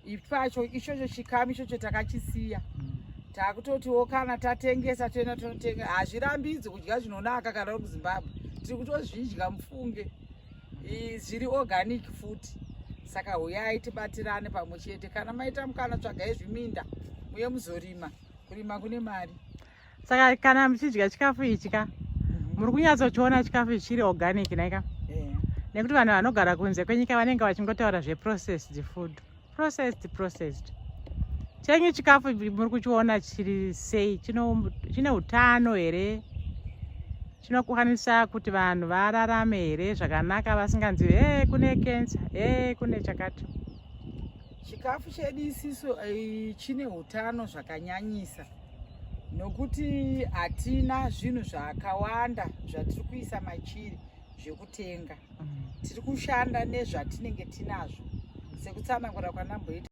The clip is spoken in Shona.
Ipacho ichocho chikamu ichocho takachisiya. Takutotiwo kana tatengesa toenda tonotenga. Hazvirambidzi kudya zvinonaka kana uri kuZimbabwe, tiri kutozvidya mufunge, zviri organic futi. Saka huyai tibatirane pamwe chete. Kana maita mukana, tsvagai zviminda muye muzorima. Kurima kune mari. Saka kana muchidya chikafu ichi ka, muri kunyatsochiona chikafu ichi chiri organic naika? Eh. Nekuti vanhu vanogara kunze kwenyika vanenge vachingotaura zveprocessed food, processed, processed. Chenyu chikafu muri kuchiona chiri sei? Chine utano here? Chinokwanisa kuti vanhu vararame here zvakanaka, vasinganzi e kune cancer, e kune chakati? Chikafu chedu isisu chine utano zvakanyanyisa, nokuti hatina zvinhu zvakawanda zvatiri kuisa machiri zvekutenga. Tiri kushanda nezvatinenge tinazvo, sekutsanangura kwandamboita.